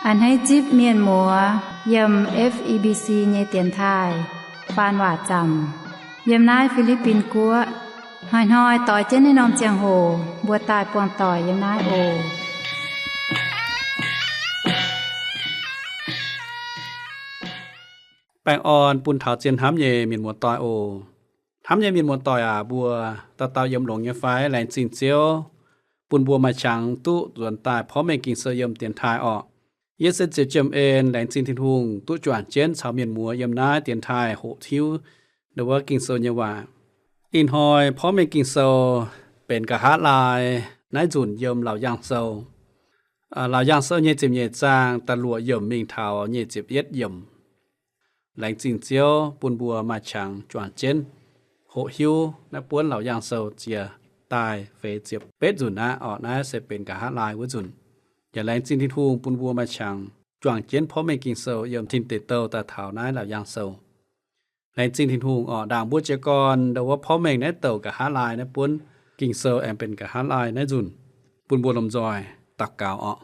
A'hneiv zipv mienh muoz yiem F E B C nyei dienx taaih faan waac zaamc yiem naaiv Fi^li^bin Guoqv. Hnoi-hnoi doix jienv naaiv norm ziangh hoc mbuo daaih buangh doic yiem naaiv oc. Baengh orn bun taux zien hnamv nyei mienh muoz-doic oc. Hnamv nyei mienh muoz-doic aac, mbuo dauh dauh yiem longx nyei fai? Laengz zingh Ziouv bun mbuo maaih qangx duqv nzuonx daaih porv mengh Ging-Sou yiem dienx taaih orqc. Yie se Ziouc Jiem En, laengz zingh Tin-Hungh duqv juangc jienv caux mienh muoz yiem naaiv dienx taaih hoqc hiuv ndau wuov Ging-Sou nyei waac. Ih hnoi porv mengh Ging-Sou benx nqa'haav laai naaiv nzunc yiem Laauc Yaangh Sou. Laauc Yaangh Sou nyei ziepc nyeic zaang da'luoqc yiemc mingh taux nyic ziepc yietv yiemc. Laengz zingh Ziouv bun mbuo maaih qangx juangc jienv hoqc hiuv naaiv buonv Laauc Yaangh Sou ziex daaih feix ziepc betv nzunc aqv orqc. Naaiv se benx nqa'haav laai wuov nzunc. Yaac laengz zingh Tin-Hungh bun mbuo maaih qangx juangc jienv porv mengh Ging-Sou yiem Tin Deic Douh daaih taux naaiv Laauc Yaangh Sou. Laengz zingh Tin-Hungh orqc, ndaangc mbuo jiez gorn ndau wuov porv mengh naaiv douc nqa'haav laai naaiv buonv Ging-Sou aengx benx nqa'haav laai naaiv nzunc, bun mbuo lomh nzoih daux gaux orqc.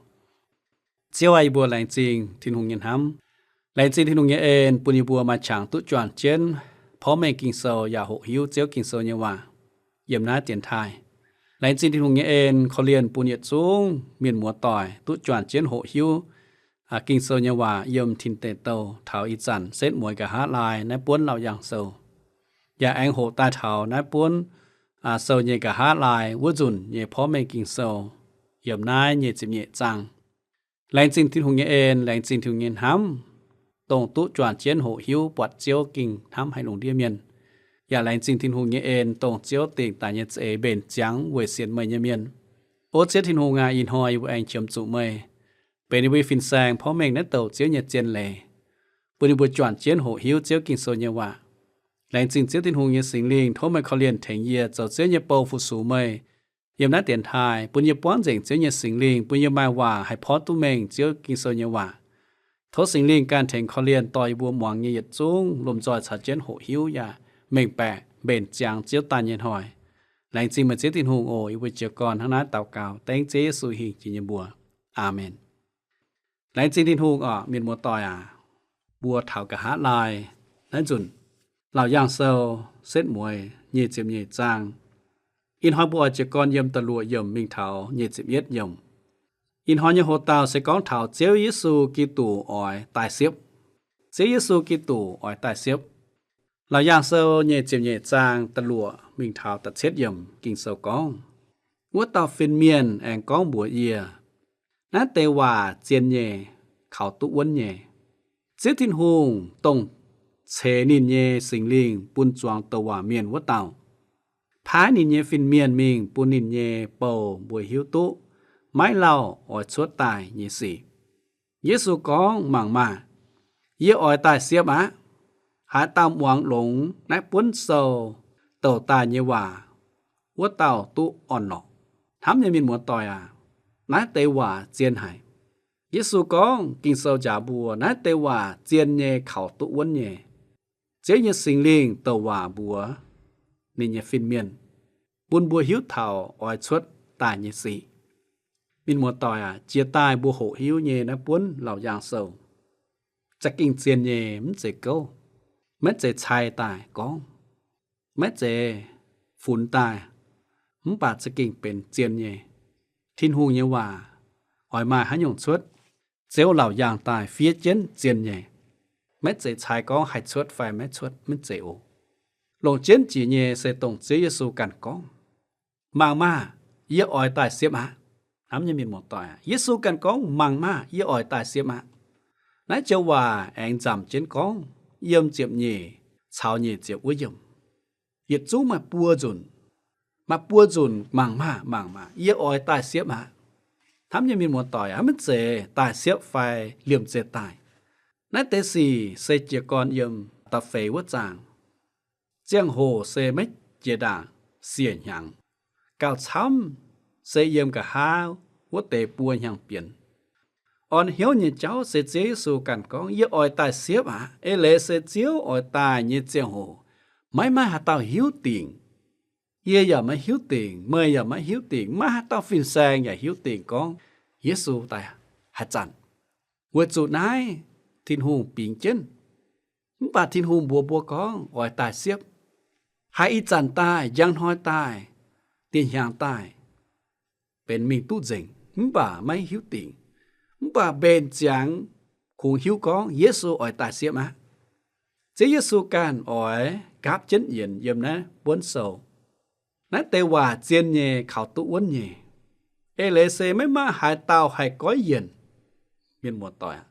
Ziouv aac, yie mbuo laengz zingh Tin-Hungh nyei hnamv. Laengz zingh Tin-Hungh nyei en bun yie mbuo maaih qangx duqv juangc jienv porv mengh Ging-Sou yaac hoqc hiuv Ziouv Ging-Sou nyei waac yiem naaiv dienx taaih. Laengz zingh Tin-Hungh nyei en korv-lienh bun yietc zungv mienh muoz-doic duqv juangc jienv hoqc hiuv Ging-Sou nyei waac yiem Tin Deic Douh taux ih zanc setv mueiz nqa'haav laai naaiv buonv Laauc Yaangh Sou. Yaac aengx hoqc daaih taux naaiv buonv sou nyei nqa'haav laai wuov nzunc nyei porv mengh Ging-Sou yiem naaiv nyic ziepc nyeic zaang. Laengz zingh Tin-Hungh nyei en, laengz zingh Tin-Hungh nyei hnamv, dongh duqv juangc jienv hoqc hiuv buatc Ziouv Ging hnamv haic lungh ndiev mienh. Yaac laengz zingh Tin-Hungh nyei en, dongh Ziouv dingc daaih nyei za'eix mbenc ziangx weic sienx meih nyei mienh. O Ziouv Tin-Hungh aac, ih hnoi yie mbuo aengx qiemx zuqc meih benx yie mbuo fin-saeng porv mengh naaiv douc Ziouv nyei zien leiz, bun yie mbuo juangc jienv hoqc hiuv Ziouv Ging-Sou nyei waac. Laengz zingh Ziouv Tin-Hungh nyei Singx Lingh tov meih korv-lienh tengx yie zoux Ziouv nyei bou fu-sux meih yiem naaiv dienx taaih, bun yie buangv nzengc Ziouv nyei Singx Lingh, bun yie maaih waac haih porv duqv mengh Ziouv Ging-Sou nyei waac. Tov Singx Lingh ganh tengx korv-lienh dorh yie mbuo muangx nyei yietc zungv lomh nzoih caux jienv hoqc hiuv yaac mengh baeqc mbenc ziangx Ziouv daaih nyei hnoi. Laengz zingh meih Ziouv Tin-Hungh oc. Yie mbuo jiez gorn hnangv naaiv daux gaux dengv Ziouv Yesu hingh jiex nyei mbuox. Aamen. Laengz zingh Tin-Hungh orqc, mienh muoz-doic aac. Mbuo taux nqa'haav laai naaiv nzunc, Laauc Yaangh Sou setv mueiz nyic ziepc nyeic zaang. Ih hnoi mbuo oix jiez gorn yiem da'luoqc yiemc mingh taux nyic ziepc yietv yiemc. Ih hnoi nyei hoc-dauh se gorngv taux Ziouv Yesu Giduc oix daaih siepv. Ziouv Yesu Giduc oix daaih siepv. Laauc Yaangh Sou nyic ziepc nyeic zaang da'luoqc mingh taux da'cietv yiemc Ging-Sou gorngv, Wuov dauh fin-mienh aengx gorngv mbuox yie, Naaiv deix waac zien nyei, kaux duqv wuonv nyei. Ziouv Tin-Hungh, dongh ceix ninh nyei Singx Lingh bun zuangx douc waac mienh wuov dauh, paaiv ninh nyei fin-mienh mingh bun ninh nyei bou mbuo hiuv duqv maiv lauh oix cuotv daaih nyei sic. Yesu gorngv, Mangc maah! Yie oix daaih siepv aqv. Haaix dauh muangx longx naaiv buonv sou douc daaih nyei waac, wuov dauh duqv orn-lorqc. Hnamv nyei mienh muoz-doic aac, naaiv deix waac zien haic. Yesu gorngv, Ging-Sou njaaux mbuo, naaiv deix waac zien nyei, kaux duqv wuonv nyei. Ziouv nyei Singx Lingh douc waac mbuox ninh nyei fin-mienh, bun mbuo hiuv taux oix cuotv daaih nyei sic. Mienh muoz-doic aac, jiex daaih mbuo hoqc hiuv nyei naaiv buonv Laauc Yaangh Sou za'gengh zien nyei, mv zeiz gouv, maiv zeiz cai daaih gorngv, maiv zeiz funx daaih, mv baac za'gengh benx zien nyei. Tin-Hungh nyei waac oix maaih haaix nyungc cuotv, Ziouv Laauc Yaangh daaih fiev jienv zien nyei. Maiv zeiz cai gorngv haih cuotv fai maiv cuotv, maiv zeiz oc. Longc jienv jiex nyei se dongh Ziouv Yesu ganh gorngv, Mangc maah! Yie oix daaih siepv aqv. Hnamv nyei mienh muoz-doic aac, Yesu ganh gorngv, Mangc maah! Yie oix daaih siepv aqv. Naaiv joux waac aengx nzamc jienv gorngv yiem ziepc nyeic caux nyic ziepc wuov yiemc. Yietc zungv maaih buo nzunc. Maaih buo nzunc, Mangc maah! Mangc maah! Yie oix daaih siepv aqv. Hnamv nyei mienh muoz-doic aac, maiv zeiz daaih siepv fai liemh zeih daaih. Naaiv deix sic se jiez gorn yiem da'feix wuov zaangh. Ziangh hoc se maiv jiex ndaangc siec hnyangx. Gauh camv se yiem nqa'haav wuov deix buo hnyangx-bienx. Orn hnyouv nyei jauv se Ziouv Yesu ganh gorngv, Yie oix daaih siepv aqv. Eix leiz se Ziouv oix daaih nyei ziangh hoc, maiv maaih haaix dauh hiuv dingc. Yie yaac maiv hiuv dingc, meih yaac maiv hiuv dingc, maiv maaih haaix dauh fin-saeng yaac hiuv dingc gorngv Yesu daaih haaix zanc. Weic zuqc naaiv Tin-Hungh bingx jienv. Mv baac Tin-Hungh mbuox mbuo gorngv oix daaih siepv. Haiz ih zanc daaih, njang hnoi daaih, dieh hnyangx daaih, benx mingh duqv nzengc, mv baac maiv hiuv dingc. Mv baac mbenc ziangx kungx hiuv gorngv Yesu oix daaih siepv aqv. Ziouv Yesu ganh oix nqaapv jienv yienx yiem naaiv buonv sou. Naaiv deix waac zien nyei, kaux duqv wuonv nyei. Eix leiz se maiv maaih haaix dauh haih goiv yienc. Mienh muoz-doic aac,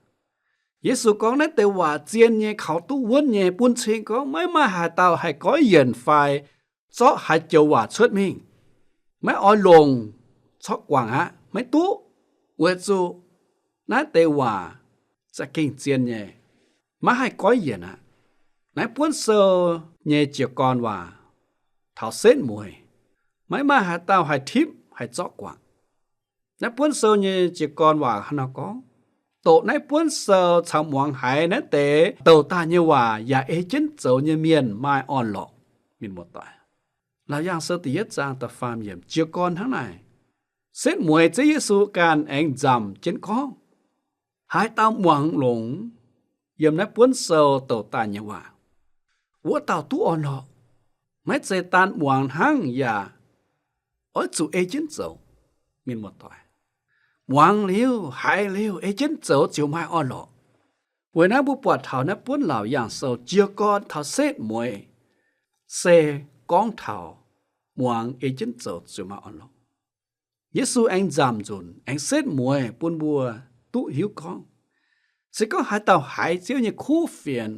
Yesu gorngv naaiv deix waac zien nyei, kaux duqv wuonv nyei, bun cing gorngv maiv maaih haaix dauh haih goiv yienc fai zorqv haaix joux waac cuotv mingh. Maiv oix longc corc guangc aqv, maiv duqv. Weic zuqc naaiv deix waac za'gengh zien nyei, maiv haih goiv yienc aqv. Naaiv buonv sou nyei jiez gorn waac taux setv mueiz, maiv maaih haaix dauh haih tipv haih zorqv guangc. Naaiv buonv sou nyei jiez gorn waac hnangv naaiv gorngv, doqc naaiv buonv sou caux muangx haiz naaiv deix douc daaih nyei waac yaac ei jienv zoux nyei mienh maaih orn-lorqc. Mienh muoz-doic, Laauc Yaangh Sou da'yietv zaang da'faam yiemc jiez gorn hnangv naaic. Setv mueiz Ziouv Yesu ganh aengx nzamc jienv gorngv, haaix dauh muangx longx yiem naaiv buonv sou douc daaih nyei waac, wuov dauh duqv orn-lorqc. Maiv zeiz daan muangx hnangv, yaac oix zuqc ei jienv zoux. Mienh muoz-doic, muangx liuz, haiz liuz, ei jienv zoux ziouc maaih orn-lorqc. Weic naaiv mbuo buatc taux naaiv buonv Laauc Yaangh Sou jiez gorn taux setv mueiz se gorngv taux muangx, ei jienv zoux ziouc maaih orn-lorqc. Yesu aengx nzamc nzunc, aengx setv mueiz bun mbuo duqv hiuv gorngv, se gorngv haaix dauh haiz Ziouv nyei kuv fienx,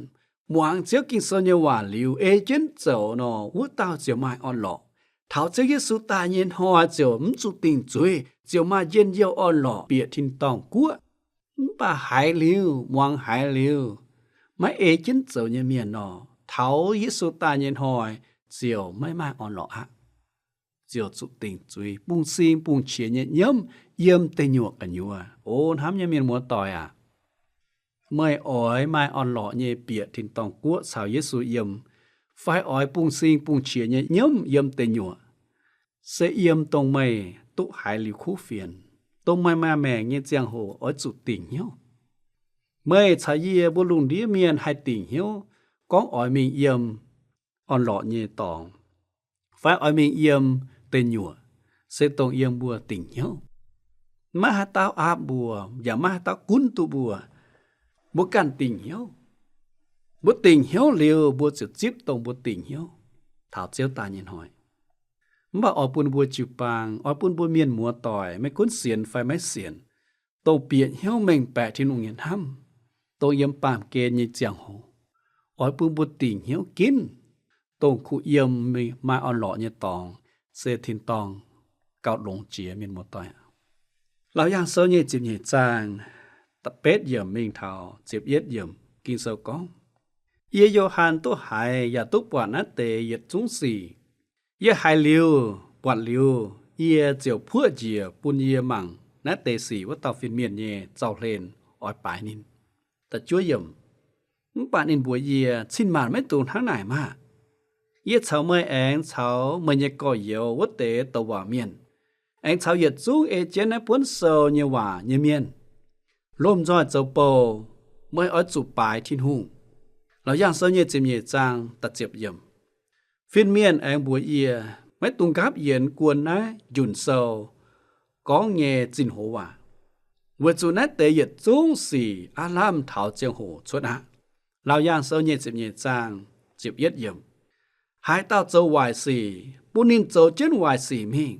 muangx Ziouv Ging-Sou nyei waac liuz ei jienv zoux nor, wuov dauh ziouc maaih orn-lorqc. Taux Ziouv Yesu daaih nyei hnoi ziouc mv zuqc dingc zuiz, ziouc maaih njien-youh orn-lorqc bieqc tin-dorngh guoqv. Mv baac haiz liuz, muangx haiz liuz, maiv ei jienv zoux nyei mienh nor, taux Yesu daaih nyei hnoi ziouc maiv maaih orn-lorqc aqv. Ziouc zuqc dingc zuiz, bungx-sing bungx-qiex nyei nyiemv yiem deic nyuoqc gu'nyuoz. O hnamv nyei mienh muoz-doic aac, meih oix maaih orn-lorqc nyei bieqc tin-dorngh guoqv caux Yesu yiem, fai oix bungx-sing bungx-qiex nyei nyiemv yiem deic nyuoqc, se yiem dongh meih duqv haiz liuz kuv fienx, dongh meih maaih maengc nyei ziangh hoc oix zuqc dingc hnyouv. Meih caux yie mbuo lungh ndiev mienh haih dingc hnyouv gorngv oix mingh yiem orn-lorqc nyei dorngx, fai oix mingh yiem deic nyuoqc, se dongh yiem mbuo dingc hnyouv. Maiv haaix dauh aapv mbuo, yaac maiv haaix dauh gunv duqv mbuo. Mbuo ganh dingc hnyouv. Mbuo dingc hnyouv liuz, mbuo ziouc zipv dongh mbuo dingc hnyouv taux Ziouv daaih nyei hnoi. Mv baac oix bun mbuo jiu-baang, oix bun mbuo mienh muoz-doic, maiv gunv sienx fai maiv sienx, dongh bieqc hnyouv mengh baeqc Tin-Hungh nyei hnamv, dongh yiem baamh gen nyei ziangh hoc, oix bun mbuo dingc hnyouv ginv dongh kuh yiem maaih orn-lorqc nyei dorngx, se tin-dorngh gauh longx jiex, mienh muoz-doic. Laauc Yaangh Sou nyei ziepc nyeic zaang da'betv yiemc mingh taux ziepc yietv yiemc, Ging-Sou gorngv, Yie, Yo^han, duqv haiz yaac duqv buatc naaiv deix yietc zungv sic. Yie haiz liuz, buatc liuz, yie ziouc puoqv njiec bun yie mangc naaiv deix sic wuov dauh fin-mienh nyei zaux-hlen oix baaix ninh. Mv baac ninh mbuox yie, Cin-maanc maiv dungx hnangv naaic maah! Yie caux meih aengx caux meih nyei gorx-youz wuov deix douc waac mienh, aengx caux yietc zungv ei jienv naaiv buonv sou nyei waac nyei mienh, lomh nzoih zoux bou, meih oix zuqc baaix Tin-Hungh. Laauc Yaangh Sou nyei ziepc nyeic zaang da'ziepc yiemc. Fin-mienh aengx mbuox yie, maiv dungx nqaapv yienx guon naaiv njunc sou gorngv nyei zinh hoz waac, weic zuqc naaiv deix yietc zungv sic aav lamh taux ziangh hoc cuotv aqv. Laauc Yaangh Sou nyei ziepc nyeic zaang ziepc yietv yiemc. Haaix dauh zoux waaic sic, bun ninh zoux jienv waaic sic mingh.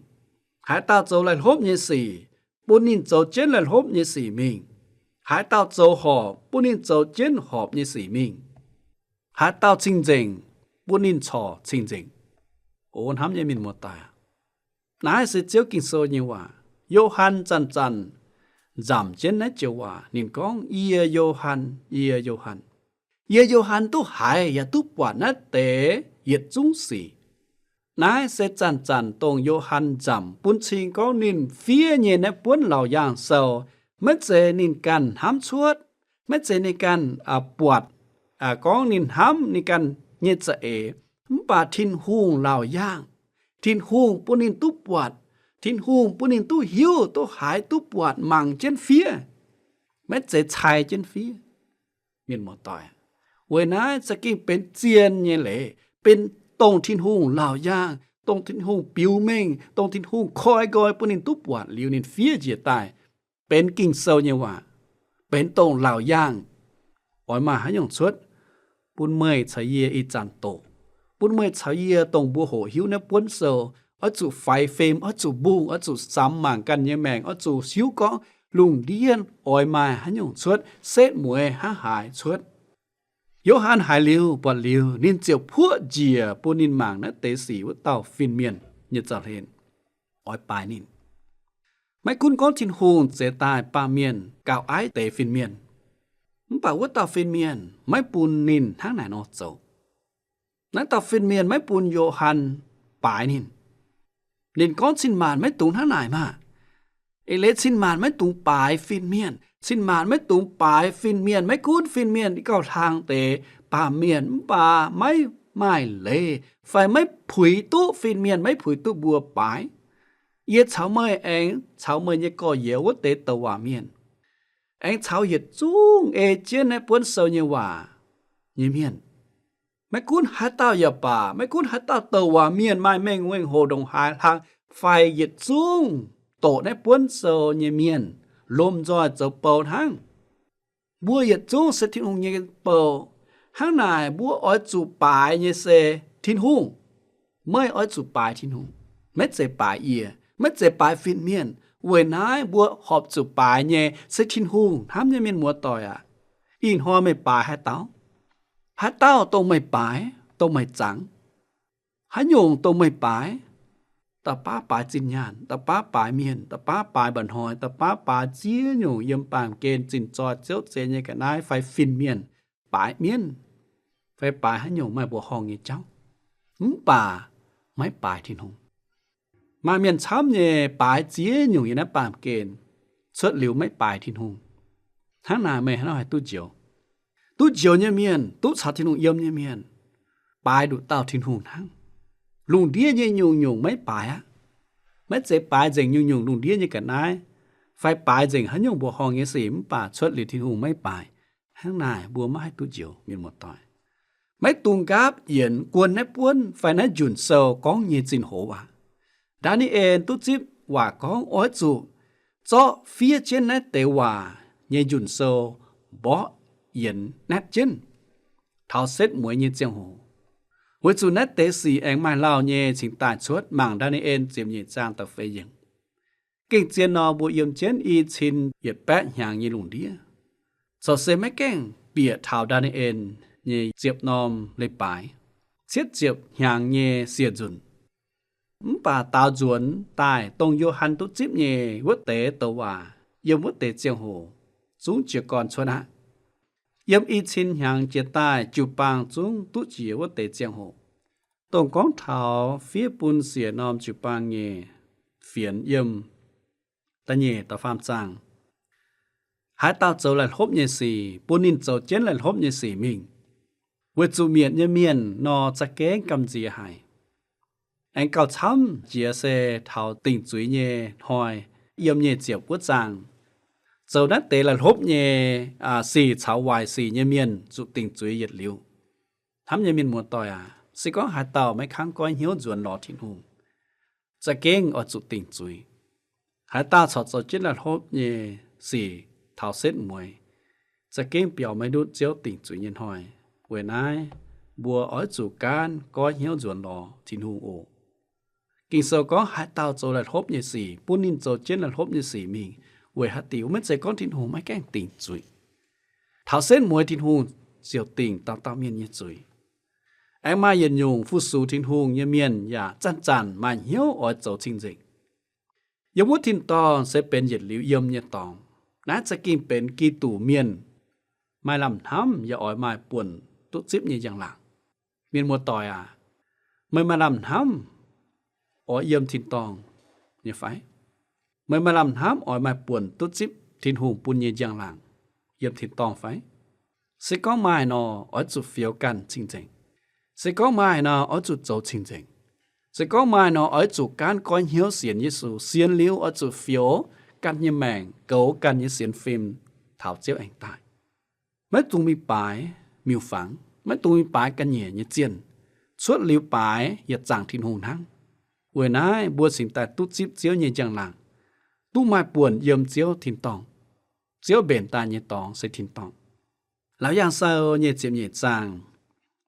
Haaix dauh zoux laih hlopv nyei sic, bun ninh zoux jienv laih hlopv nyei sic mingh. Haaix dauh zoux horpc, bun ninh zoux jienv horpc nyei sic mingh. Haaix dauh cing-nzengc, bun ninh corc cing-nzengc. O hnamv nyei mienh muoz-doic aac, naaiv se Ziouv Ging-Sou nyei waac. Yo^han zanc-zanc nzamc jienv naaiv joux waac. Ninh gorngv, Yie, Yo^han, yie, Yo^han. Yie, Yo^han, duqv haiz yaac duqv buatc naaiv deix yietc zungv sic. Naaiv se zanc-zanc dongh Yo^han nzamc bun cing gorngv ninh fiev nyei naaiv buonv Laauc Yaangh Sou, maiv zeiz ninh ganh hnamv cuotv, maiv zeiz ninh ganh buatc, gorngv ninh hnamv ninh ganh nyei za'eix, mv baac Tin-Hungh laauc yaangh. Tin-Hungh bun ninh duqv buatc. Tin-Hungh bun ninh duqv hiuv, duqv haiz, duqv buatc, mangc jienv fiev. maiv zeiz cai jienv fiev. Mienh muoz-doic, weic naaiv za'gengh benx zien nyei leiz, benx dongh Tin-Hungh laauc yaangh, dongh Tin-Hungh biux mengh, dongh Tin-Hungh koi nqoi bun ninh duqv buatc liuz ninh fiev njiec daaih, benx Ging-Sou nyei waac, benx dongh laauc yaangh. Oix maaih haaix nyungc cuotv bun meih caux yie ih zanc doqc, bun meih caux yie dongh mbuo hoqc hiuv naaiv buonv sou, oix zuqc faix fim, oix zuqc mbungh, oix zuqc samx mangc ganh nyei maengc, oix zuqc hiuv gorngv lungh ndiev oix maaih haaix nyungc cuotv, setv mueiz hnangv haaix cuotv. Yo^han haiz liuz, buatc liuz, ninh ziouc puoqv njiec bun ninh mangc naaiv deix sic wuov dauh fin-mienh nyei zaux hlen. Oix baaix ninh. Maiv gunv gorngv Tin-Hungh zeix daaih baamh mienh gauh aiv deix fin-mienh, mv baac wuov dauh fin-mienh maiv bun ninh hnangv naaic nor zoux. Naaiv dauh fin-mienh maiv bun Yo^han baaix ninh. Ninh gorngv, cin-maanc maiv dungx hnangv naaic maah! Eix leiz cin-maanc maiv dungx baaix fin-mienh. Cin-maanc maiv dungx baaix fin-mienh, maiv gunv fin-mienh gauh hlang deix baamh mienh, mv baac maiv maaih leiz fai maiv puix duqv fin-mienh, maiv puix duqv mbuo baaix. Yie caux meih aengx caux meih nyei gorx-youz wuov deix douc waac mienh, aengx caux yietc zungv ei jienv naaiv buonv sou nyei waac nyei mienh. Maiv gunv haaix dauh yaac baac, maiv gunv haaix dauh douc waac mienh maaih mengh mengh hoc ndongc haaix hlang, fai yietc zungv doqc naaiv buonv sou nyei mienh lomh nzoih zoux bou hnangv. Mbuo yietc zungv se Tin-Hungh nyei bou. Hnangv naaic mbuo oix zuqc baaix nyei se Tin-Hungh. Meih oix zuqc baaix Tin-Hungh, maiv zeiz baaix yie, maiv zeiz baaix fin-mienh. Weic naaiv mbuo horpc zuqc baaix nyei se Tin-Hungh hnamv nyei mienh muoz-doic aac. Ih hnoi meih baaix haaix dauh? Haaix dauh dongh meih baaix, dongh meih zangx? Haaix nyungc dongh meih baaix? Da'baav baaix zinh nyaanh, da'baav baaix mienh, da'baav baaix mba'hnoi, da'baav baaix ziex nyungc yiem baamh gen zinh zoih ziouv zeiz nyei ga'naaiv fai fin-mienh, baaix mienv, fai baaix haaix nyungc maaih mbuoqc horngh nyei jauv, mv baac maiv baaix Tin-Hungh. Maaih mienh camv nyei baaix ziex nyungc yiem naaiv baamh gen, cuotv liuz maiv baaix Tin-Hungh. Hnangv naaic meih hnangv haaix duqv njoux? Duqv njoux nyei mienh, duqv caux Tin-Hungh yiem nyei mienh, baaix nduqc dauh Tin-Hungh hnangv. Lungh ndiev nyei nyungc-nyungc maiv baaix aqv. Maiv zeiz baaix nzengc nyungc-nyungc lungh ndiev nyei ga'naaiv, fai baaix nzengc haaix nyungc mbuoqc horngh nyei sic, mv baac cuotv liuz Tin-Hungh maiv baaix. Hnangv naaic mbuo maiv haih duqv njoux, mienh muoz-doic. Maiv dungx nqaapv yienx guon naaiv buonv fai naaiv njunc sou gorngv nyei zinh hoz waac. Ndaa^ni^en duqv zipv waac gorngv oix zuqc zorqv fiev jienv naaiv deix waac nyei njunc sou mborqv yienx naetv jienv taux setv mueiz nyei ziangh hoc, weic zuqc naaiv deix sic aengx maaih lauh nyei cingx daaih cuotv. Mangc Ndaa^ni^en ziepc nyeic zaang da'feix yiemc. Gengh zien nor, mbuo yiem jienv i cin yietc baeqv hnyangx nyei lungh ndiev corc se maiv gaengh bieqc taux Ndaa^ni^en nyei ziepc norm leiz-baaix, cietv ziepc hnyangx nyei siec nzunc. Mv baac daaux nzuonx daaih dongh Yo^han duqv zipv nyei wuov deix douc waac yiem wuov deix ziangh hoc zungv jiez gorn cuotv aqv. Yiem i cin hnyangx jiex daaih jiu-baang zungv duqv jiex wuov deix ziangh hoc. Dongh gorngv taux fiev bun siec norm jiu-baang nyei fienx yiem da'nyeic da'faam zaang. Haaix dauh zoux laih hlopv nyei sic, bun ninh zoux jienv laih hlopv nyei sic mingh, weic zuqc mietc nyei mienh nor za'gengh gamh nziex haic. Aengx gauh camv jiex se taux dingc zuiz nyei hnoi, yiem nyic ziepc wuov zaang, zoux naaiv deix laih hlopv nyei sic caux waaic sic nyei mienh zuqc dingc zuiz yietc liuz. Hnamv nyei mienh muoz-doic aac, se gorngv haaix dauh maiv kangv goiv hnyouv nzuonx lorz Tin-Hungh, za'gengh oix zuqc dingc zuiz. Haaix dauh corc zoux jienv laih hlopv nyei sic taux setv mueiz, za'gengh biaux maiv ndutv Ziouv dingc zuiz nyei hnoi. Weic naaiv, mbuo oix zuqc gaanv goiv hnyouv nzuonx lorz Tin-Hungh oc. Ging-Sou gorngv haaix dauh zoux laih hlopv nyei sic, bun ninh zoux jienv laih hlopv nyei sic mingh. Weic haaix diuc? Maiv zeiz gorngv Tin-Hungh maiv gaengh dingc zuiz. Taux setv mueiz Tin-Hungh ziouc dingc dauh dauh mienh nyei zuiz. Aengx maaih yietc nyungc fu-sux Tin-Hungh nyei mienh yaac zanc-zanc maaih hnyouv oix zoux cing-nzengc. Yiem wuov tin-dorngh se benx yietc liuz yiem nyei dorngx. Naaiv za'gengh benx Giduc mienh maaih lamh hnamv yaac oix maaih buonc duqv zipv nyei njang-laangc. Mienh muoz-doic aac, meih maaih lamh hnamv oix yiem tin-dorngh nyei fai? Meih maaih lamh hnamv oix maaih buonc duqv zipv Tin-Hungh bun nyei njang-laangc yiem tin-dorngh fai? Se gorngv maaih nor, oix zuqc fioux ganh cing-nzengc. Se gorngv maaih nor, oix zuqc zoux cing-nzengc. Se gorngv maaih nor, oix zuqc gaanv goiv hnyouv sienx Yesu. Sienx liuz oix zuqc fioux ganh nyei maengc, goux ganh nyei sienx fim, taux Ziouv aengx daaih. Maiv dungx mingh baaix miuc-fangx, maiv dungx mingh baaix ga'nyiec nyei zienh. Cuotv liuz baaix yaac zaangc Tin-Hungh hnangv. Weic naaiv mbuo cingx daaih duqv zipv Ziouv nyei njang-laangc, duqv maaih buonc yiem Ziouv tin-dorngh. Ziouv mbenc daaih nyei dorngx se tin-dorngh. Laauc Yaangh Sou nyei ziepc nyeic zaang,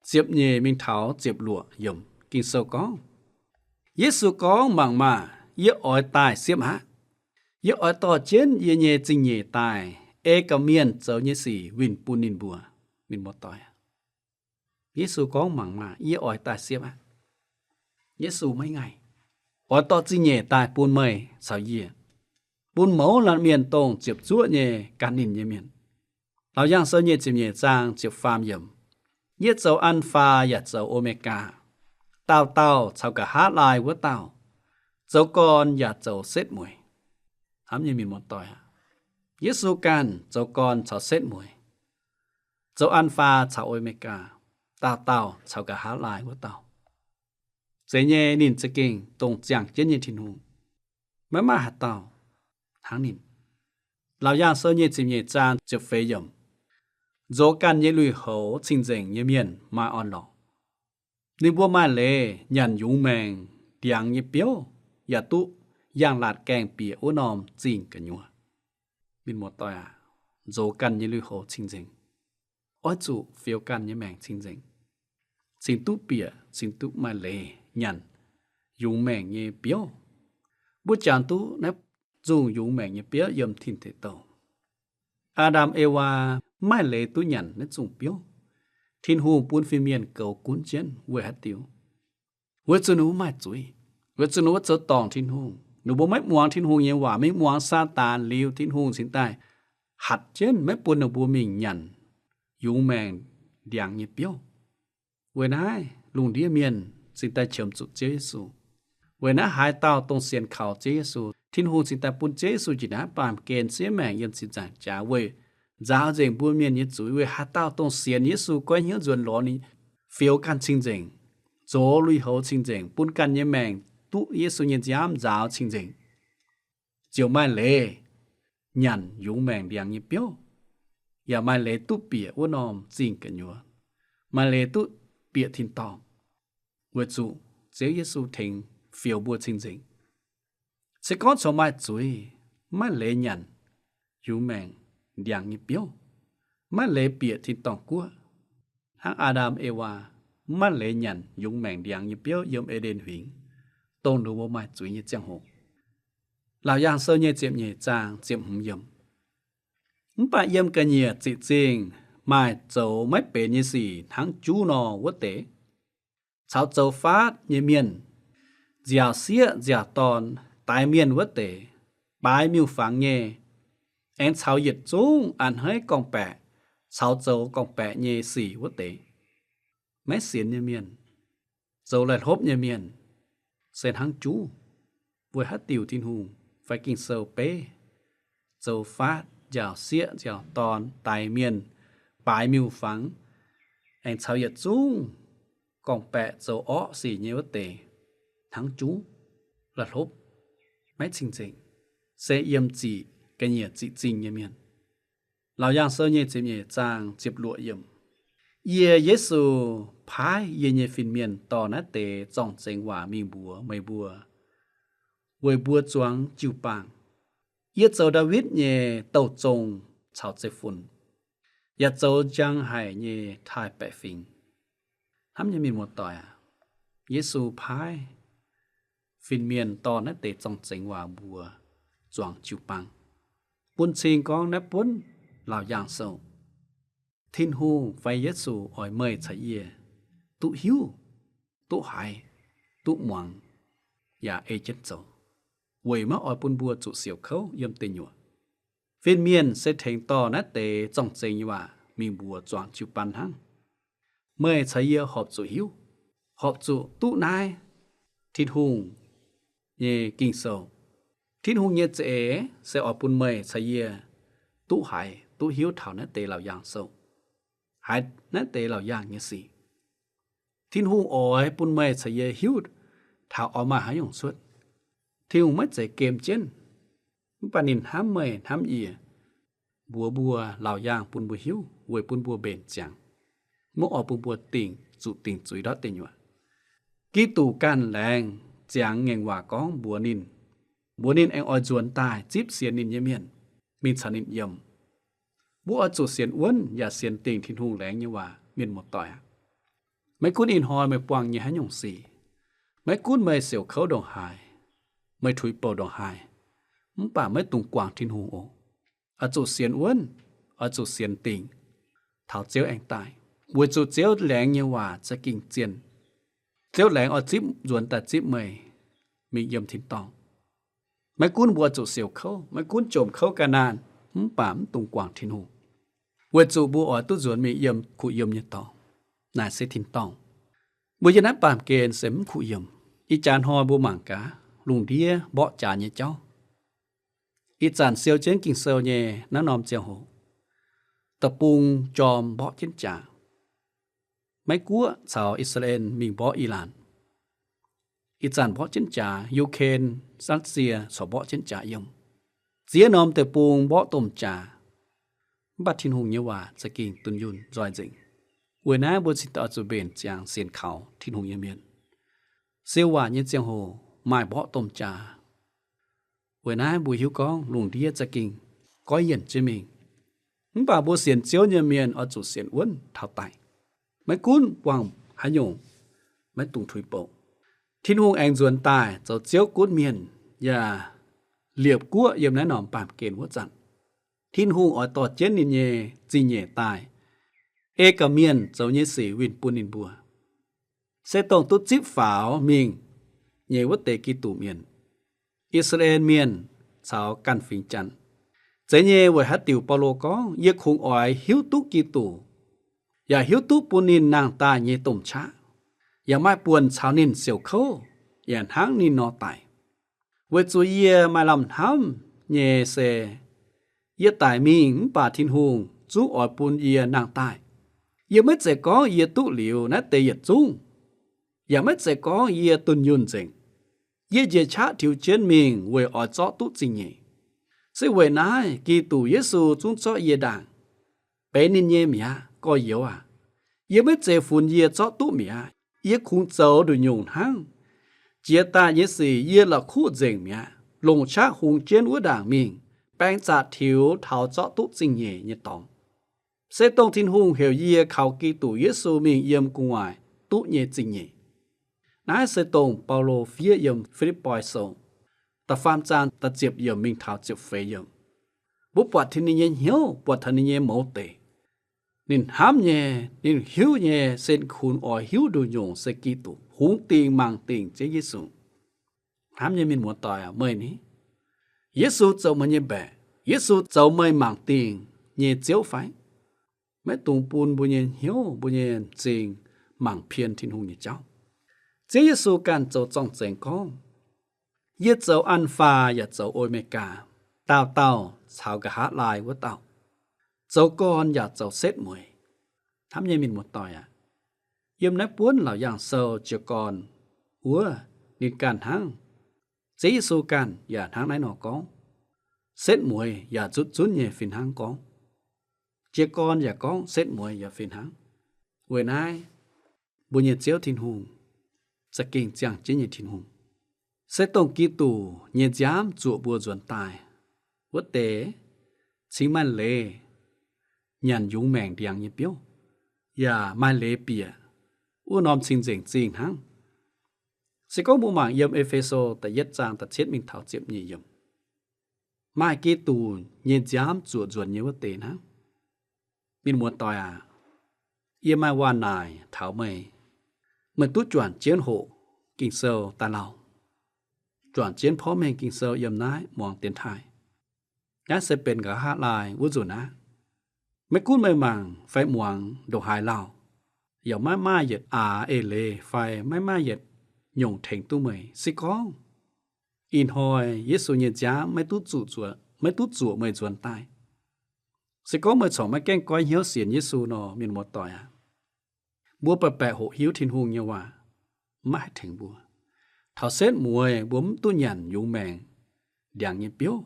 ziepc nyeic mingh taux ziepc luoqc yiemc Ging-Sou gorngv, Yesu gorngv, Mangc maah! Yie oix daaih siepv aqv. Yie oix dorh jienv yie nyei zingh nyeic daaih, ei gauh mienh zoux nyei sic winh bun ninh mbuo. Mienh muoz-doic, Yesu gorngv, Mangc maah! Yie oix daaih siepv aqv. Yesu maiv ngaih, oix dorh zingh nyeic daaih bun meih caux yie, bun mouz laanh mienh dongh ziepc zuoqv nyei gan ninh nyei mienh. Laauc Yaangh Sou nyei ziepc nyeic zaang ziepc faam yiemc, Yie zoux An^faa yaac zoux O^me^gaa, daauh dauh caux nqa'haav laai wuov dauh, zoux gorn yaac zoux setv mueiz. Hnamv nyei mienh muoz-doic aac, Yesu ganh zoux gorn caux setv mueiz, zoux An^faa caux O^me^gaa, daauh dauh caux nqa'haav laai wuov dauh. Zeiz nyei, ninh za'gengh dongh ziangh jienv nyei Tin-Hungh. Maiv maaih haaix dauh hnangv ninh. Laauc Yaangh Sou nyei ziepc nyeic zaang ziepc feix yiemc, Nzox ganh nyei lui-houx cing-nzengc nyei mienh maaih orn-lorqc. Ninh mbuo maaih leiz nyanc yungz maengc ndiangx nyei biouv, yaac duqv yangh laatc gaengh bieqc wuov norm zingh gu'nyuoz. Mienh muoz-doic aac, nzox ganh nyei lui-houx cing-nzengc, oix zuqc fioux ganh nyei maengc cing-nzengc, cingx duqv bieqc, cingx duqv maaih leiz nyanc yungz maengc nyei biouv. Mbuo jangx duqv naaiv nzungh yungz maengc nyei biouv yiem Tin Deic Douh. Aa^ndam Ewaa mv maaih leiz duqv nyanc naaiv nzungh biouv. Tin-Hungh bun fin-mienh goux gunv jienv weic haaix diuc? Weic zuqc ninh mbuo maaih zuiz. Weic zuqc ninh mbuo zoux dorngc Tin-Hungh. Ninh mbuo maiv muangx Tin-Hungh nyei waac, mingh muangx Saadaan liuz, Tin-Hungh cingx daaih hatc jienv maiv bun ninh mbuo mingh nyanc yungz maengc ndiangx nyei biouv. Weic naaiv lungh ndiev mienh cingx daaih qiemx zuqc Ziouv Yesu. Weic naaiv haaix dauh dongh sienx kaux Ziouv Yesu, Tin-Hungh cingx daaih bun Ziouv Yesu njiec naaiv baamh gen siev maengc yiem ziepc nzaangc jaax weic nzaaux nzengc mbuo mienh nyei zuiz. Weic haaix dauh dongh sienx Yesu, goiv hnyouv nzuonx lorz ninh, fioux ganh cing-nzengc, zoux lui-houx cing-nzengc, bun ganh nyei maengc duqv Yesu nyei nziaamv nzaaux cing-nzengc, ziouc maaih leiz nyanc yungz maengc ndiangx nyei biouv, yaac maaih leiz duqv bieqc wuov norm zingh gu'nyuoz, maaih leiz duqv bieqc tin-dorngh, weic zuqc Ziouv Yesu tengx fioux mbuo cing-nzengc. Se gorngv corc maaih zuiz, maiv leiz nyanc yungz maengc ndiangx nyei biouv, maiv leiz bieqc tin-dorngh guoqv, hnangv Aa^ndam Ewaa maiv leiz nyanc yungz maengc ndiangx nyei biouv yiem E^nden Huingx, dongh ninh mbuo maaih zuiz nyei ziangh hoc. Laauc Yaangh Sou nyei ziepc nyeic zaang ziepc hmz yiemc. Mv baac yiem ga'nyiec ziqc zingh maaih zoux maiv benx nyei sic hnangv juv nor wuov deix, caux zoux faatv nyei mienh, nziaaux sieqv nziaaux dorn, daix mienh wuov deix, baaix miuc-fangx nyei, aengx caux yietc zungv a'hneiv gorngv-baeqc caux zoux gorngv-baeqc nyei sic wuov deix. Maiv sienx nyei mienh, zoux laih hlopv nyei mienh, se hnangv juv. Weic haaix diuc Tin-Hungh fai Ging-Sou beiv zoux faatv, nziaaux sieqv, nziaaux dorn, daix mienh, baaix miuc-fangx, aengx caux yietc zungv gorngv-baeqc zoux orqv sic nyei wuov deix hnangv juv, laih hlopv, maiv cing-nzengc, se yiem ziqc ga'nyiec ziqc zingh nyei mienh. Laauc Yaangh Sou nyei ziepc nyeic zaang ziepc luoqc yiemc. Yie, Yesu, paaiv yie nyei fin-mienh dorh naaiv deix zorng-zengx waac mingh mbuox meih mbuo, weic mbuo zuangx jiu-baang. Yie zoux Ndaawitv nyei douh zong caux zeiv-fun, yaac zoux njang haic nyei taaih-baeqc fingx. Hnamv nyei mienh muoz-doic aac, Yesu paaiv fin-mienh dorh naaiv deix zorng-zengx waac mbuox zuangx jiu-baang, bun cing gorngv naaiv buonv Laauc Yaangh Sou. Tin-Hungh fai Yesu oix meih caux yie duqv hiuv, duqv haiz, duqv muangx, yaac ei jienv zoux, weic maiv oix bun mbuo zuqc siouc kouv yiem deic nyuoqc. Fin-mienh se tengx dorh naaiv deix zorng-zengx nyei waac mingh mbuox zuangx jiu-baang hnangv. Meih caux yie horpc zuqc hiuv, horpc zuqc duqv naaiv Tin-Hungh nyei Ging-Sou. Tin-Hungh nyei za'eix se oix bun meih caux yie duqv haiz, duqv hiuv taux naaiv deix Laauc Yaangh Sou, haiz naaiv deix Laauc Yaangh nyei sic. Tin-Hungh oix bun meih caux yie hiuv taux oix maaih haaix nyungc cuotv. Tin-Hungh maiv zeiz gem jienv, mv baac ninh hnamv meih hnamv yie. mbuox mbuo laauc yaangh bun mbuo hiuv weic bun mbuo mbenc ziangx, maiv oix bun mbuo dingc, zuqc dingc zuiz ndortv deic nyuoqc. Giduc ganh laengz ziangx ngaengc waac gorngv mbuox ninh, mbuox ninh aengx oix nzuonx daaih zipv sienx ninh nyei mienh mingh caux ninh yiem. Mbuo oix zuqc sienx wuonv yaac sienx dingc Tin-Hungh laengz nyei waac, mienh muoz-doic aac. Maiv gunv ih hnoi meih buangh nyei haaix nyungc sic, maiv gunv meih siouc kouv ndongc haaix, meih tuix bouc ndongc haaix, mv baac maiv dungx guangc Tin-Hungh oc. Oix zuqc sienx wuonv, oix zuqc sienx dingc taux Ziouv aengx daaih, weic zuqc Ziouv laengz nyei waac za'gengh zien. Ziouv laengz oix zipv, nzuonx daaih zipv meih mingh yiem tin-dorngh. Maiv gunv mbuo zuqc siouc kouv, maiv gunv jomc kouv ga'naanh, mv baac mv dungx guangc Tin-Hungh, weic zuqc mbuo oix duqv nzuonx mingh yiem kuh yiem nyei dorngx. Naaic se tin-dorngh. Mbuo yiem naaiv baamh gen se mv kuh yiem. Ih jaax hnoi mbuo mangc gaax lungh ndiev mborqv jaax nyei jauv. Ih zanc siou jienv Ging-Sou nyei naaiv norm ziangh hoc, deic-bung jorm mborqv jienv jaax. Maiv Guoqv caux I^saa^laa^en mingh mborqv Ilaanc. Ih zanc mborqv jienv jaax, Yu^ken, Satv^sie corc mborqv jienv jaax yiem. Ziex norm deic-bung mborqv domh jaax, mv baac Tin-Hungh nyei waac za'gengh dunh yunh nzoih nzengc. Weic naaiv mbuo cingx daaih oix zuqc mbenc ziangx sienx kaux Tin-Hungh nyei mienh. Siou waac nyei ziangh hoc maaih mborqv domh jaax. Weic naaiv mbuo hiuv gorngv lungh ndiev za'gengh goiv yienc jienv mingh. Mv baac mbuo sienx Ziouv nyei mienh oix zuqc sienx wuonv taux daic. Maiv gunv buangh haaix nyungc, maiv dungx tuix bouc. Tin-Hungh aengx nzuonx daaih zoux Ziouv gunv mienh yaac liepc guoqv yiem naaiv norm baamh gen wuov zanc, Tin-Hungh oix dorh jienv ninh nyei zingh nyeic daaih, ei gaax mienh zoux nyei sic winh bun ninh mbuo. Se dongh duqv zipv faaux mingh nyei wuov deix Giduc mienh, I^saa^laa^en Mienh caux ganh fingx Janx. Zeiz nyei weic haaix diuc Baulo gorngv, yie kungx oix hiuv duqv Giduc, yaac hiuv duqv bun ninh nangh daaih nyei domh qaqv, yaac maaih buonc caux ninh siouc kouv, yaac hnangv ninh nor daic. Weic zuqc yie maaih lamh hnamv nyei se, yie daic mingh mv baac Tin-Hungh zungv oix bun yie nangh daaih. Yie maiv zeiz gorngv yie duqv liuz naaiv deix yietc zungv, yaac maiv zeiz gorngv yie dunh yunh nzengc. Yie njiec qaqv tiux jienv mingh weic oix zorqv duqv zingh nyeic. Se weic naaiv Giduc Yesu zungv zorqv yie ndaangc. Benx ninh nyei mi'aqv, gorx-youz aac. Yie maiv zeiz funx yie zorqv duqv mi'aqv. Yie kungx zoux nduqc nyungc hnangv. Jiex daaih nyei sic yie la'kuqv nzengc mi'aqv, longc qaqv hungx jienv wuov ndaangc mingh, baeng zaqc tiux taux zorqv duqv zingh nyeic nyei dorngx. Se dongh Tin-Hungh heuc yie kaux Giduc Yesu mingh yiem gu'nguaaic duqv nyei zingh nyeic. Naaiv se dongh Baulo fiev yiem Fi^lipv^poi Sou da'faam zaang da'ziepc yiemc mingh taux ziepc feix yiemc. Mbuo buatc taux ninh nyei hnyouv, buatc taux ninh nyei mouz deic. Ninh hnamv nyei, ninh hiuv nyei, se kungx oix hiuv nduqc nyungc se Giduc, hungx dingc mangc dingc Ziouv Yesu. Hnamv nyei mienh muoz-doic aac, meih ni, Yesu zoux meih nyei mbaeqc, Yesu zoux meih mangc dingc nyei Ziouv fai? Maiv dungx bun mbuo nyei hnyouv, mbuo nyei m'zing mangc pien Tin-Hungh nyei jauv. Ziouv Yesu ganh zoux zorng-zengx gorngv, yie zoux An^faa yaac zoux O^me^gaa, daauh dauh caux nqa'haav laai wuov dauh, zoux gorn yaac zoux setv mueiz. Hnamv nyei mienh muoz-doic aac, yiem naaiv buonv Laauc Yaangh Sou jiez gorn wuov, ninh ganh hnangv. Ziouv Yesu ganh yaac hnangv naaiv nor gorngv. Setv mueiz yaac zutv zunv nyei fih hnangv gorngv. Jiez gorn yaac gorngv, setv mueiz yaac fih hnangv. Weic naaiv, mbuo nyei Ziouv Tin-Hungh za'gengh ziangh jienv nyei Tin-Hungh. Se dongh Giduc nyei nziaamv zuoqc mbuo nzuonx daaih wuov deix, cingx maaih leiz nyanc yungz maengc ndiangx nyei biouv, yaac maaih leiz bieqc wuov norm cing-nzengc zingh hnangv. Se gorngv mbuo mangc yiem E^fe^so da'yietv zaang da'cietv mingh taux ziepc nyeic yiemc, maaih Giduc nyei nziaamv zuoqc nzuonx nyei wuov deix hnangv. Mienh muoz-doic aac, yie maaih waac naaic taux meih, meih duqv juangc jienv hoqc Ging-Sou daaih lauh, juangc jienv porv mengh Ging-Sou yiem naaiv muangx dienx taaih. Naaiv se benx nqa'haav laai wuov nzunc aqv. Maiv gunv meih mangc fai muangx ndongc haaix lauh, yaac maiv maaih yietc aax eix leiz fai maiv maaih yietc nyungc tengx duqv meih. Se gorngv ih hnoi Yesu nyei nziaamv maiv duqv zuqc, maiv duqv zuoqc meih nzuonx daaih, se gorngv meih corc maiv gaengh goiv hnyouv sienx Yesu nor, mienh muoz-doic aac, mbuo baeqc baeqc hoqc hiuv Tin-Hungh nyei waac maiv haih tengx mbuo. Taux setv mueiz mbuo mv duqv nyanc yungz maengc ndiangx nyei biouv,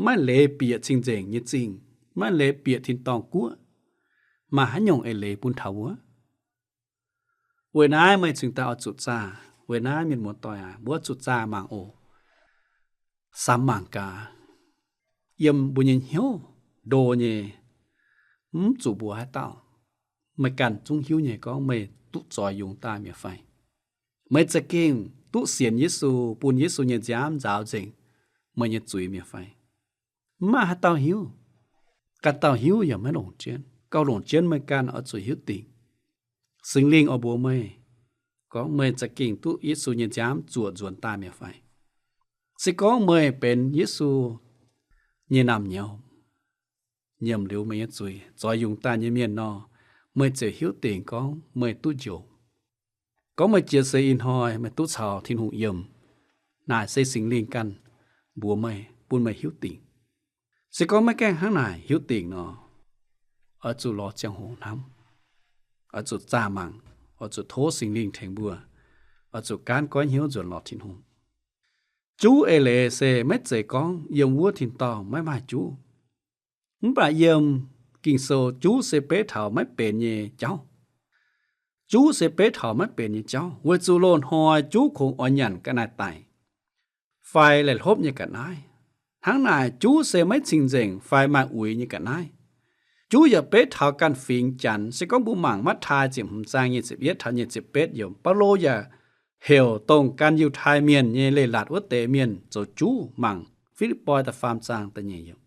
maiv maaih leiz bieqc cing-nzengc nyei zingh. maiv leiz bieqc tin-dorngh guoqv, maaih haaix nyungc eix leiz bun taux wuov? Weic naaiv meih cingx daaih oix zuqc zaah. Weic naaiv mienh muoz-doic aac, mbuo zuqc zaah mangc oc. Samx mangc gaax, yiem mbuo nyei hnyouv ndo nyei, mv zuqc mbuox haaix dauh. Meih ganh zungv hiuv nyei gorngv meih duqv zoix yungz daaih mi'aqv fai? Meih za'gengh duqv sienx Yesu, bun Yesu nyei nziaamv nzaaux nzengc meih nyei zuiz mi'aqv fai? Mv maaih haaix dauh hiuv. Ganh dauh hiuv yaac maiv longc jienv. Gauh longc jienv meih ganh oix zuqc hiuv dingc. Singx Lingh oix mbuox meih, gorngv meih za'gengh duqv Yesu nyei nziaamv zuoqc nzuonx daaih mi'aqv fai? Se gorngv meih benx Yesu nyei naamh nyouz, nyiemc liuz meih nyei zuiz, zoix yungz daaih nyei mienh nor, meih ziouc hiuv dingc gorngv meih duqv njoux. Gorngv meih jiex seix ih hnoi meih duqv caux Tin-Hungh yiem, naaic se Singx Lingh ganh mbuox meih, bun meih hiuv dingc. Se gorngv maiv gaengh hnangv naaic hiuv dingc nor, oix zuqc lorz ziangh hoc hnamv, oix zuqc zaah mangc, oix zuqc tov Singx Lingh tengx mbuo, oix zuqc gaanv goiv hnyouv nzuonx lorz Tin-Hungh. Juv eix leiz se maiv zeiz gorngv yiem wuov tin-dorngh maiv maaih juv. Mv baac yiem Ging-Sou juv se beiv taux maiv benx nyei jauv. Juv se beiv taux maiv benx nyei jauv, weic zuqc loz-hnoi juv kungx oix nyanc ga'naaiv daic fai laih hlopv nyei ga'naaiv. Hnangv naaic juv se maiv cing-nzengc fai maaih uix nyei ga'naaiv. Juv yaac beiv taux ganh fingx Janx. Se gorngv mbuo mangc Matv^taai ziepc hmz zaang nyic ziepc yietv taux nyic ziepc betv yiemc, Baulo yaac heuc dongh gan Yiutai Mienh nyei leiz-latc wuov deix mienh zoux juv. Mangc Fi^lipv^poi da'faam zaang da'nyeic yiemc.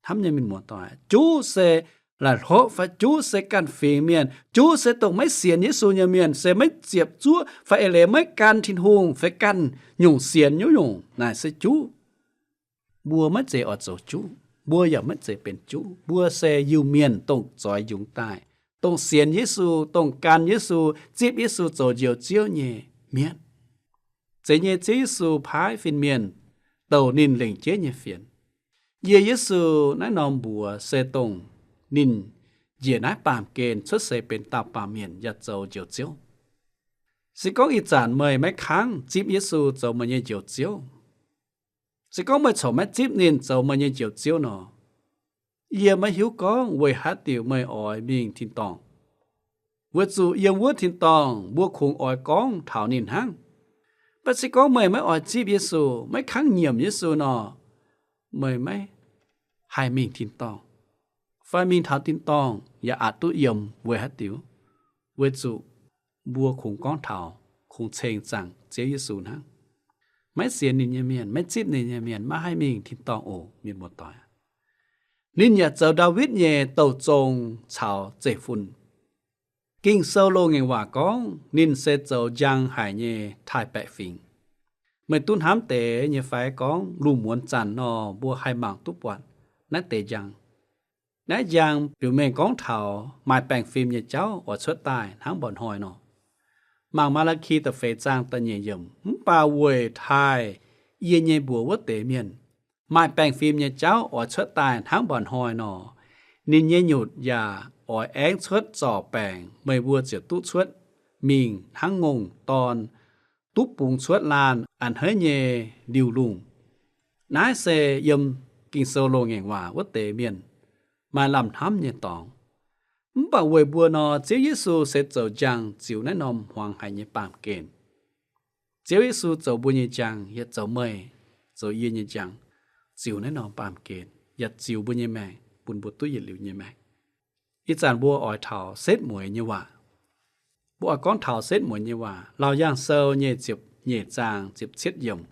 Hnamv nyei mienh muoz-doic, juv se laih hlopv fai juv se ganh fingx mienh, juv se dongh maiv sienx Yesu nyei mienh, se maiv ziepc zuoqv fai eix leiz maiv gan Tin-Hungh fai ganh nyungc sienx nyungc-nyungc, naaic se juv. Mbuo maiv zeiz oix zoux juv, mbuo yaac maiv zeiz benx juv. Mbuo se Iu-Mienh dongh zoix yungz daaih, dongh sienx Yesu, dongh gan Yesu, zipv Yesu zoux Njoux Ziouv nyei mienh. Zeiz nyei, Ziouv Yesu paaiv fin-mienh douc ninh lengc jeiv nyei fienx. Yie Yesu naaiv norm mbuox se dongh ninh njiec naaiv baamh gen cuotv seix benx dauh baamh mienh yaac zoux Njoux Ziouv. Se gorngv ih zanc meih maiv kangv zipv Yesu zoux meih nyei Njoux Ziouv, se gorngv meih corc maiv zipv ninh zoux meih nyei Njoux Ziouv nor, yie maiv hiuv gorngv weic haaix diuc meih oix mingh tin-dorngh. Weic zuqc yiem wuov tin-dorngh mbuo kungx oix gorngv taux ninh hnangv. Mv baac se gorngv meih maiv oix zipv Yesu, maiv kangv nyiemc Yesu nor, meih maiv haih mingh tin-dorngh. Fai mingh taux tin-dorngh yaac aqc duqv yiem. Weic haaix diuc? Weic zuqc mbuo kungx gorngv taux, kungx ceng zaangc Ziouv Yesu hnangv. Maiv sienx ninh nyei mienh, maiv zipv ninh nyei mienh maiv haih mingh tin-dorngh oc, mienh muoz-doic. Ninh yaac zoux Ndaawitv nyei douh zong caux zeiv-fun. Ging-Sou loz-ngaengc waac gorngv ninh se zoux njang haic nyei taaih-baeqc fingx. Meih duqv hnamv deix nyei fai? Gorngv lungh muonz zanc nor mbuo haih mangc duqv buatc naaiv deix njang. Naaiv njang biux mengh gorngv taux maaih baengh fim nyei jauv oix cuotv daaih hnangv mba'hnoi nor. Mangc Maa^laa^ki da'feix zaang da'nyeic yiemc, mv baac weic taaih yie nyei mbuox wuov deix mienh, maaih baengh fim nyei jauv oix cuotv daaih hnangv mba'hnoi nor, ninh nyei nyutc yaac oix aengv cuotv zorc baengc, meih mbuo ziouc duqv cuotv mingh hnangv ngongh dorn duqv bungx cuotv laanh a'hneiv nyei liuh lungh. Naaiv se yiem Ging-Sou loz-ngaengc waac wuov deix mienh maaih lamh hnamv nyei dorngx. Mv baac weic mbuo nor, Ziouv Yesu se zoux njang ziux naaiv norm hmuangx haic nyei baamh gen. Ziouv Yesu zoux mbuo nyei njang, yaac zoux meih, zoux yie nyei njang, ziux naaiv norm baamh gen, yaac ziux mbuo nyei maengc bun mbuo duqv yietc liuz nyei maengc. Ih zanc mbuo oix taux setv mueiz nyei waac. Mbuo oix gorngv taux setv mueiz nyei waac, Laauc Yaangh Sou nyei ziepc nyeic zaang ziepc cietv yiemc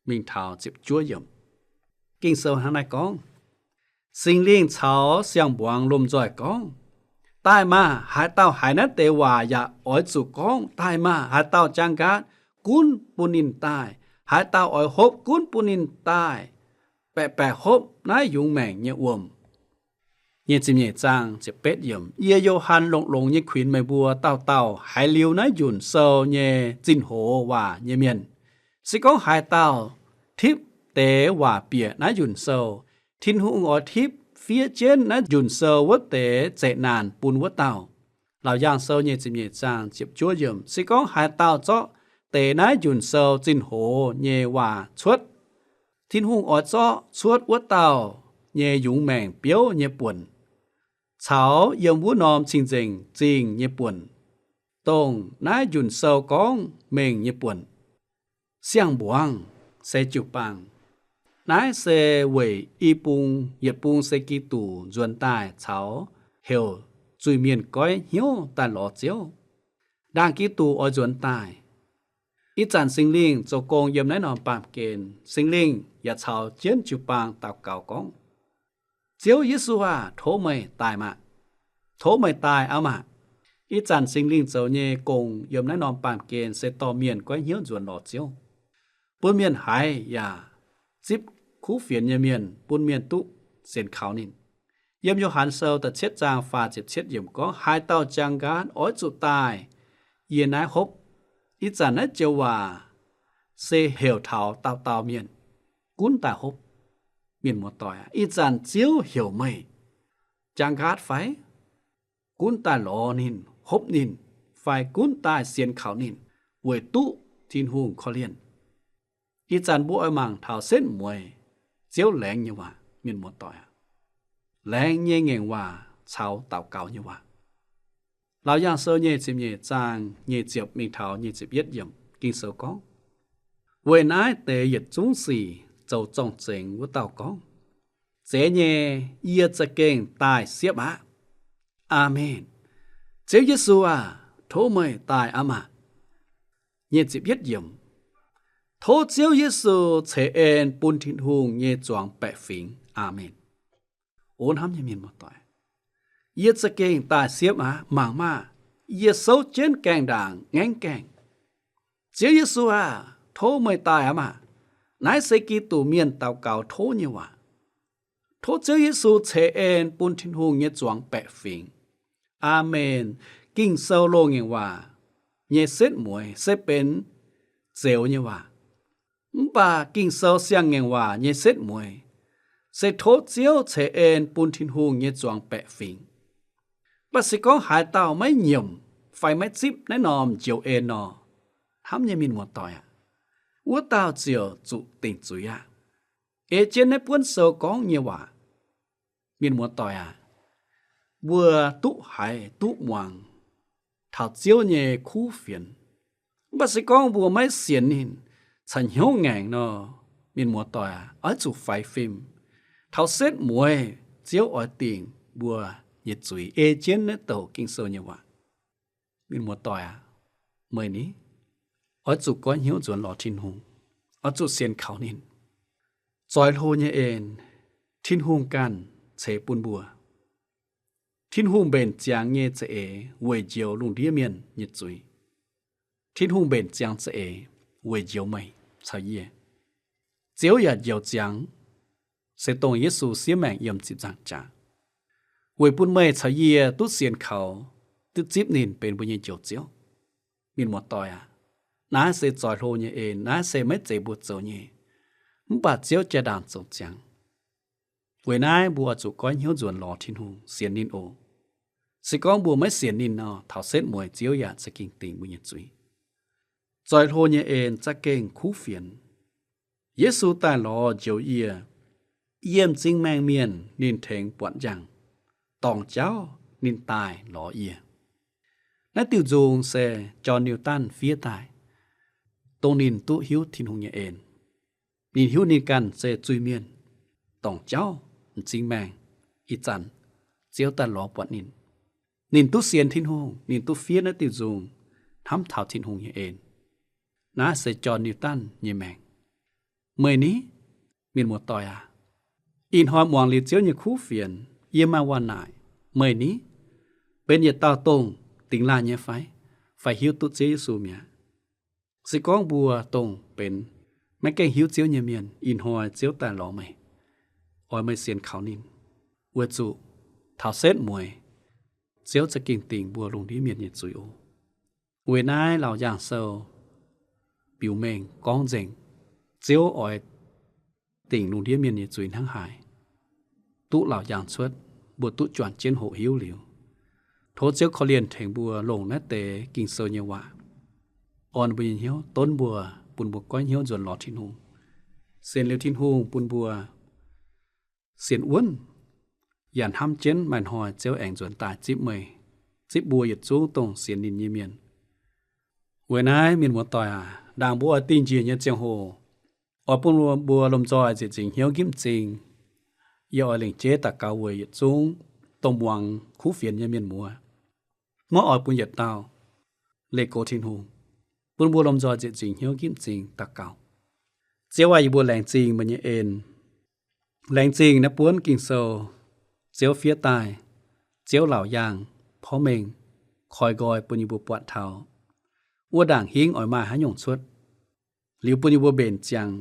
mingh taux ziepc juov yiemc. Ging-Sou hnangv naaiv gorngv, Singx Lingh caux siang-mbuangz lomh nzoih gorngv, Daaih maah! Haaix dauh haiz naaiv deix waac yaac oix zuqc gorngv, Daaih maah! Haaix dauh jaang nqaatv, gunv bun ninh daaih. Haaix dauh oix hopv, gunv bun ninh daaih baeqc baeqc hopv naaiv yungz maengc nyei wuom. Nyic ziepc nyeic zaang ziepc betv yiemc. Yie, Yo^han, longx-longx nyei kuinx meih mbuo dauh dauh haiz liuz naaiv njunc sou nyei zinh hoz waac nyei mienh. Se gorngv haaix dauh tipv deix waac bieqc naaiv njunc sou, Tin-Hungh oix tipv fiev jienv naaiv njunc sou wuov deix zeqc naanc bun wuov dauh. Laauc Yaangh Sou nyic ziepc nyeic zaang ziepc juov yiemc. Se gorngv haaix dauh zorqv deix naaiv njunc sou zinh hoz nyei waac cuotv, Tin-Hungh oix zorqv cuotv wuov dauh nyei yungz maengc biouv nyei buonc, caux yiem wuov norm cing-nzengc zingh nyei buonc, dongh naaiv njunc sou gorngv mengh nyei buonc, siang-mbuangz se jiu-baang. Naaiv se weic i bung, yietc bung se Giduc nzuonx daaih caux heuc zuiz-mienh goiv hnyouv daaih lorz Ziouv. Ndaangc Giduc oix nzuonx daaih, ih zanc Singx Lingh zoux gong yiem naaiv norm baamh gen. Singx Lingh yaac caux jienv jiu-baang daux gaux gorngv, Ziouv Yesu aah! Tov meih daaih maah! Tov meih daaih aqv maah! Ih zanc Singx Lingh zoux nyei gong yiem naaiv norm baamh gen se dorh mienh goiv hnyouv nzuonx lorz Ziouv, bun mienh haiz yaac zipv kuv fienx nyei mienh, bun mienh duqv sienx kaux ninh. Yiem Yo^han Sou da'cietv zaang faah ziepc cietv yiemc gorngv, haaix dauh jaang nqaatv oix zuqc daaih yie naaiv hopv. Ih zanc naaiv joux waac se heuc taux dauh dauh mienh gunv daaih hopv. Mienh muoz-doic aah, ih zanc Ziouv heuc meih jaang nqaatv fai? Gunv daaih lorz ninh, hopv ninh, fai gunv daaih sienx kaux ninh, weic duqv Tin-Hungh korv-lienh. Ih zanc mbuo oix mangc taux setv mueiz Ziouv laengz nyei waac, mienh muoz-doic aah. Laengz nyei ngaengc waac caux daux gaux nyei waac. Laauc Yaangh Sou nyei ziepc nyeic zaang nyei ziepc mingh taux nyei ziepc yietv yiemc, Ging-Sou gorngv, weic naaiv deix yietc zungv sic zoux zorng-zengx wuov dauh gorngv, Zeiz nyei, yie za'gengh daaih siepv aqv. Aamen. Ziouv Yesu aah, tov meih daaih aqv maah! Nyei ziepc yietv yiemc, tov Ziouv Yesu ceix en bun Tin-Hungh nyei zuangx baeqc fingx. Aamen. O hnamv nyei mienh muoz-doic, yie za'gengh daaih siepv aqv. Mangc maah! Yie souv jienv gaengh ndaangc ngaengv gaengh. Ziouv Yesu aah, tov meih daaih aqv maah! Naaiv se Giduc mienh daux gaux tov nyei waac. Tov Ziouv Yesu ceix en bun Tin-Hungh nyei zuangx baeqc fingx. Aamen. Ging-Sou loz-ngaengc waac nyei setv mueiz se benx zeux nyei waac. Mv baac Ging-Sou siang-ngaengc waac nyei setv mueiz se tov Ziouv ceix en bun Tin-Hungh nyei zuangx baeqc fingx. Mv baac se gorngv haaix dauh maiv nyiemc fai maiv zipv naaiv norm njoux en nor, hnamv nyei mienh muoz-doic aah, wuov dauh ziouc zuqc dingc zuiz aqv. Ei jienv naaiv buonv sou gorngv nyei waac, mienh muoz-doic aah, mbuo duqv haiz duqv muangx taux Ziouv nyei kuv fienx. Mv baac se gorngv mbuo maiv sienx ninh caux hnyouv ngaengc nor, mienh muoz-doic aah, oix zuqc faix fim taux setv mueiz Ziouv oix dingc mbuo nyei zuiz. Ei jienv naaiv douc Ging-Sou nyei waac, mienh muoz-doic aah, meih ni oix zuqc goiv hnyouv nzuonx lorz Tin-Hungh, oix zuqc sienx kaux ninh. Zoix hlo nyei en, Tin-Hungh ganh ceix bun mbuo. Tin-Hungh mbenc ziangx nyei za'eix weic njoux lungh ndiev mienh nyei zuiz. Tin-Hungh mbenc ziangx za'eix weic njoux meih caux yie. Ziouv yaac njoux ziangx, se dongh Yesu siev maengc yiem ziepc nzaangc jaax, weic bun meih caux yie duqv sienx kaux, duqv zipv ninh benx mbuo nyei Njoux Ziouv. Mienh muoz-doic aah, naaiv se zoix hlo nyei en, naaiv se maiv zeiz mbuo zoux nyei. Mv baac Ziouv jaa-ndaangc zoux ziangx. Weic naaiv mbuo oix zuqc goiv hnyouv nzuonx lorz Tin-Hungh, sienx ninh oc. Se gorngv mbuo maiv sienx ninh nor, taux setv mueiz Ziouv yaac za'gengh dingc mbuo nyei zuiz. Zoix hlo nyei en za'gengh kuv fienx. Yesu daaih lorz njoux yie, yie m'zing maengh mienh ninh tengx buatc njang, dorngc jauv ninh daaih lorz yie. Naaiv diuh nzung se John Newton fiev daaih, dongh ninh duqv hiuv Tin-Hungh nyei en. Ninh hiuv ninh ganh se zuiz-mienh, dorngc jauv m'zing maengh, ih zanc Ziouv daaih lorz buatc ninh. Ninh duqv sienx Tin-Hungh, ninh duqv fiev naaiv diuh nzung hnamv taux Tin-Hungh nyei en. Naaiv se John Newton nyei maengc. Meih ni, mienh muoz-doic aac, ih hnoi muangx liuz Ziouv nyei kuv fienx, yie maaih waac naaic, meih ni benx yietc dauh dongh dingx laanh nyei fai, fai hiuv duqv Ziouv Yesu mi'aqv? Se gorngv mbuo dongh benx maiv gaengh hiuv Ziouv nyei mienh, ih hnoi Ziouv daaih lorz meih, oix meih sienx kaux ninh, weic zuqc taux setv mueiz Ziouv za'gengh dingc mbuo lungh ndiev mienh nyei zuiz oc. Weic naaiv Laauc Yaangh Sou biux mengh gorngv nzengc, Ziouv oix dingc lungh ndiev mienh nyei zuiz hnangv haaix, duqv laauc yaangh cuotv, mbuo duqv juangc jienv hoqc hiuv liuz, tov Ziouv korv-lienh tengx mbuo longc naaiv deix Ging-Sou nyei waac orn mbuo nyei hnyouv, donv mbuo, bun mbuo goiv hnyouv nzuonx lorz Tin-Hungh, sienx liuz Tin-Hungh bun mbuo sienx wuonv, yaac hnamv jienv maaih hnoi Ziouv aengx nzuonx daaih zipv meih, zipv mbuo yietc zungv dongh sienx ninh nyei mienh. Weic naaiv mienh muoz-doic aac, ndaangc mbuo oix dingh njiec nyei ziangh hoc, oix bun mbuo lomh nzoih nzieqc nzingc hnyouv nqipv m'zing. Yie oix lengc jeiv daux gaux weic yietc zungv dongh muangx kuv fienx nyei mienh muoz. Maiv oix bun yietc dauh leih gox Tin-Hungh. Bun mbuo lomh nzoih nzieqc nzingc hnyouv nqipv m'zing daux gaux. Ziouv aac, yie mbuo laengz zingh meih nyei en. Laengz zingh naaiv buonv Ging-Sou Ziouv fiev daaih, Ziouv laauc yaangh porv mengh koi nqoi bun yie mbuo buatc taux wuov ndaangc hingv oix maaih haaix nyungc cuotv, liuz bun yie mbuo mbenc ziangx,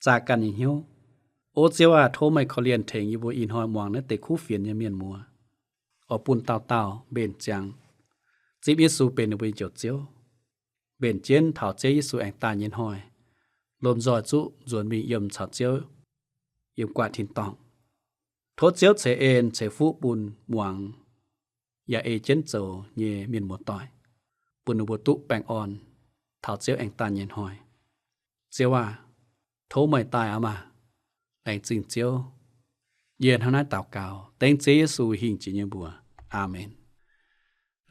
zaah ganh nyei hnyouv. O Ziouv aah! Tov meih korv-lienh tengx yie mbuo ih hnoi muangx naaiv deix kuv fienx nyei mienh muoz, oix bun dauh dauh mbenc ziangx, zipv Yesu benx ninh mbuo nyei Njoux Ziouv, mbenc jienv taux Ziouv Yesu aengx daaih nyei hnoi, lomh nzoih zuqv nzuonx mingh yiem caux Ziouv yiem gu'nguaaic tin-dorngh. Tov Ziouv ceix en ceix fuqv bun muangx yaac ei jienv zoux nyei mienh muoz-doic, bun ninh mbuo duqv baengh orn taux Ziouv aengx daaih nyei hnoi. Ziouv aah! Tov meih daaih aqv maah! Laengz zingh Ziouv. Yie hnangv naaiv daux gaux dengv Ziouv Yesu hingh jiex nyei mbuox. Aamen.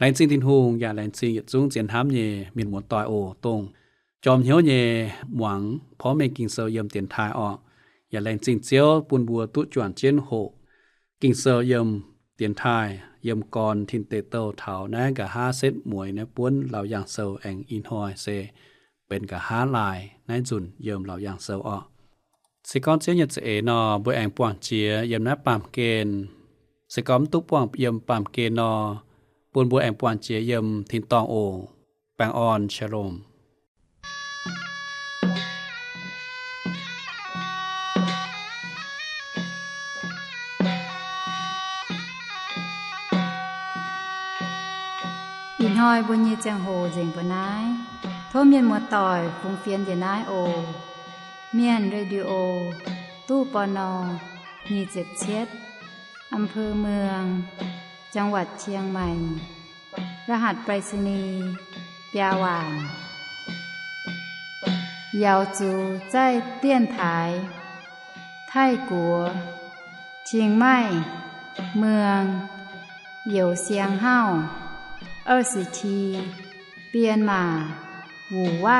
Laengz zingh Tin-Hungh yaac laengz zingh yietc zungv zien hnamv nyei mienh muoz-doic oc, dongh jorm hnyouv nyei muangx porv mengh Ging-Sou yiem dienx taaih orqc. Yaac laengz zingh Ziouv bun mbuo duqv juangc jienv hoqc Ging-Sou yiem dienx taaih, yiem gorn tin deic douh taux naaiv nqa'haav setv mueiz naaiv buonv Laauc Yaangh Sou aengx ih hnoi se benx nqa'haav laai naaiv nzunc yiem Laauc Yaangh Sou orqc. Se gorngv Ziouv nyei za'eix nor, mbuo aengx buangh jiex yiem naaiv baamh gen. Se gorngv mv duqv buangh yiem baamh gen nor, bun mbuo aengx buangh jiex yiem tin-dorngh oc. Baengh orn, shalom. Ih hnoi mbuo nyei ziangh hoc nzengc mbuo naaiv. Tov mienh muoz-doic fungx fienx njiec naaiv oc. Mienh Radio, ตู้ ปณ. nyic ziepc cietv, อำเภอเมือง จังหวัดเชียงใหม่ รหัสไปรษณีย์ biaa waanc. 咬足在电台，泰国清迈 เมือง 有限号 二十七 编码 五万.